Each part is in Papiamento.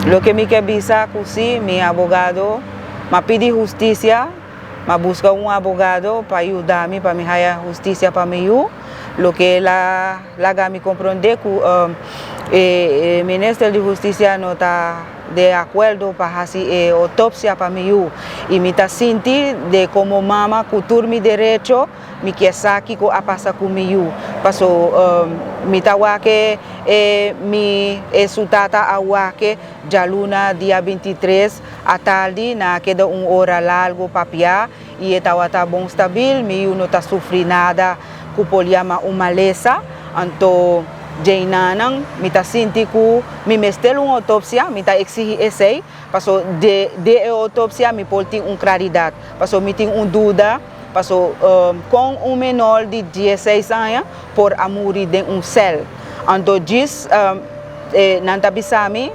Loke mi ke bisa ku si mi abogado m'a pidi hustisia, m'a buska un abogado pa yuda mi pa mi haya hustisia pa mi yu. Loke el a laga mi komprondé ku e minister di hustisia no ta de akuerdo pa hasi e outopsia pa mi yu. I mi ta sinti de komo mama ku tur mi derecho mi kier sa kiko a pasa ku mi yu. Paso mi ta wak e mi e su tata a wak djaluna dia 23 atardi nan a keda un ora largo papia i e tabata bon stabil, mi yu no ta sufri nada ku por yama un malesa. Anto djeinanan mi ta sinti ku mi mester un outopsia, mi ta eksigi esei, paso de de e outopsia mi por tin un klaridat, paso mi tin un duda paso kon un menor di 16 aña por a muri den un sèl. Anto djis nan ta bisa mi,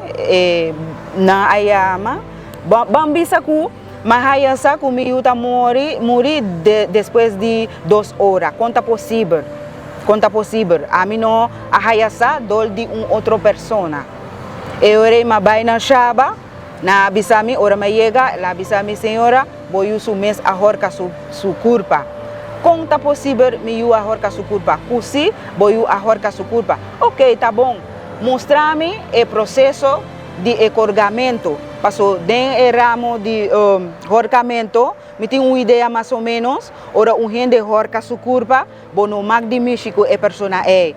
nan a yama, ban bisa ku m'a haya sa ku mi yu ta muri muri despues di 2 ora. Kon ta posibel? Kon ta posibel? Ami no a haya sa dor di un otro persona. E ora ei m'a bai na Shaba, nan a bisa mi, ora m'a yega, el a bisa mi, Señora, bo yu su mes a horka su su kurpa. Kon ta posibel mi yu a horka su kurpa? Ku si bo yu a horka su kurpa. Oké, ta bon. Mustra mi e proseso di e korgamentu. Paso den e ramo di horkamento mi tin un idea mas o menos, ora un hende horka su kurpa, bo no mak di mishi ku e persona ei.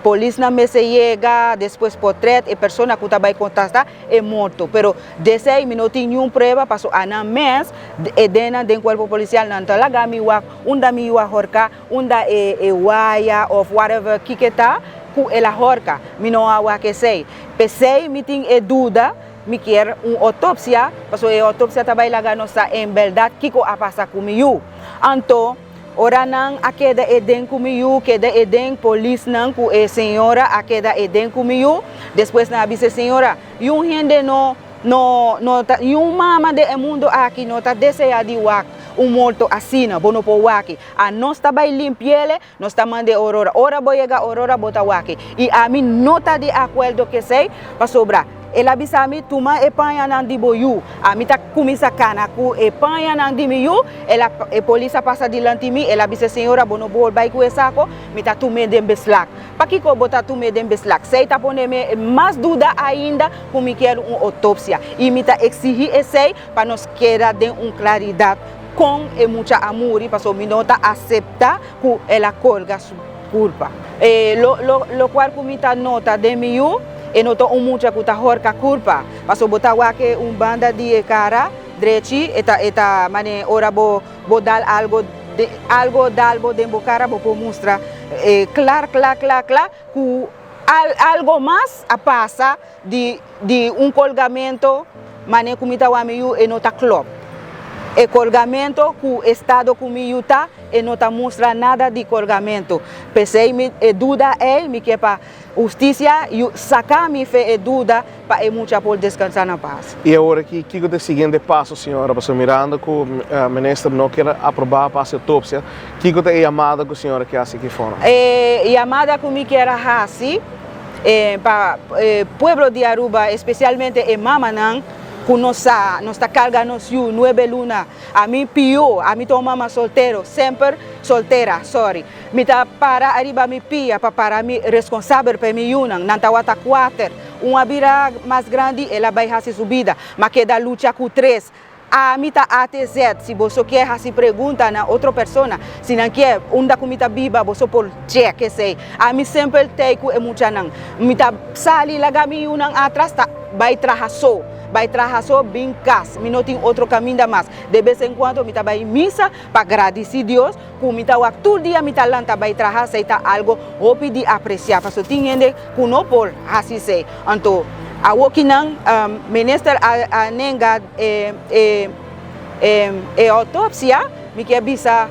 Polisnan mester yega, despues potret, e persona ku ta bai kontasta e morto. Pero desei mi no tin niun prueba paso anan mes e dennan den kuerpo polisial nan ta laga mi wak unda mi yu a horka, unda e e waya of whatever kiko ta ku el a horka. Mi no a wak esei. P'esei mi tin e duda, mi kier un outopsia, pasobra e outopsia ta bai laga nos sa en bèrdat kiko a pasa ku mi yu. Anto ora nan a keda e den ku mi yu, keda e den, polisnan ku e señora a keda e den ku mi yu. Despues nan a bisa e señora, Yun hende no no no ta, yun mama den e mundo aki no ta desea di wak un morto asina, bo no por wak. Anos ta bai limpi'ele, nos ta mand'e Aurora. Ora bo yega Aurora bo ta wak. I ami no ta di akuerdo ku esei, pasobra el a bisa mi, Tuma e pañanan di bo yu. Ami ta kuminsá kana ku e pañanan di mi yu. El a, e polis a pasa dilanti mi, el a bisa, Señora, bo no por bai ku e sako, mi ta tum'é den beslag. Pakiko bo ta tum'é den beslag? Esei ta pone mi mas duda ainda ku mi kier un outopsia. I mi ta eksigí esei pa nos keda den un klaridat kon e mucha a muri, pasobra mi no ta aseptá ku el a kolga su kurpa. E lo lo lokual ku mi ta nota den mi yu, e no ta un mucha ku ta horka kurpa, pasobra bo ta wak e un banda di e kara drechi, e ta e ta manera ora bo bo dal algo de algo dal bo den bo kara bo por mustra e klar kla kla kla ku al algo mas a pasa di di un kolgamento manera ku mi ta wak mi yu e no ta klòp. E kolgamento ku estado ku mi yu ta e no ta mustra nada di kolgamento. P'esei mi e duda ei mi ke pa hustisia yu saka mi fe e duda pa e mucha por deskansa na pas. I awor aki kiko ta e siguiente paso señora? Pasobra mirando ku minister no kier aproba pa hasi outopsia, kiko ta e yamada ku señora ke hasi aki fora? E yamada ku mi kier a hasi pa e pueblo di Aruba, especialmente e mamanan ku nos sa nos ta karga nos yu nuebe luna, ami pio, ami ta un mama soltero, semper soltera, sorry, mi ta para ariba mi pia pa para mi responsabel pa e mi yunan, nan tawata kuater, un a bira mas grandi el a bai hasi su bida, m'a keda lucha ku tres. Ami ta ATZ, si boso kier hasi pregunta na otro persona, si nan kier unda ku mi ta biba boso por check esei. Ami semper tei ku e muchanan. Mi ta sali laga mi yunan atras ta bai traha so, bai traha so bin kas, mi no tin otro kaminda mas. De bes en kuando mi ta bai misa pa gradisi Dios ku mi ta wak tur dia mi ta lanta bai traha, esei ta algo hopi di apresia pasobra tin hende ku no por hasi esei. Anto awokinan minister a nenga e e autopsia, mi kier bisa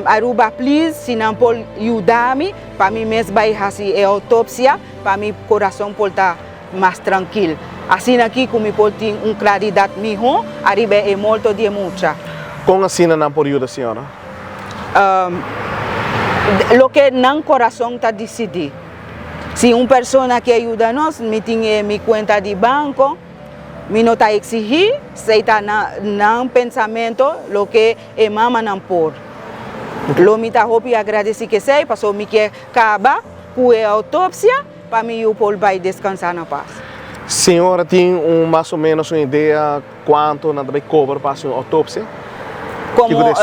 Aruba please si nan por yuda mi pa mi mes bai hasi e autopsia pa mi corazon por ta mas trankil. Asina aki ku mi por tin un klaridat mihó ariba e morto di e mucha. Kon asina nan por yuda señora? Loke nan corazon ta disidí. Si un persona kier yuda nos, mi tin e mi cuenta di banco. Mi no ta exigi, esey ta nan pensamento, loke e mamanan por. Lo mi ta hopi agradeci cu esey, paso mi kier caba cu e autopsia pa mi yiu por bay descansa na paz. Señora tin un mas o menos un idea cuanto nan ta bay cobra pa haci un autopsia? Como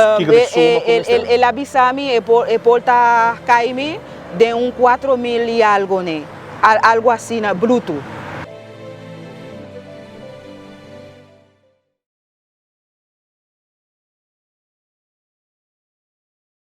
el a bisa mi, e por ta cay mi den un 4000 y algo ne, algo asina bruto.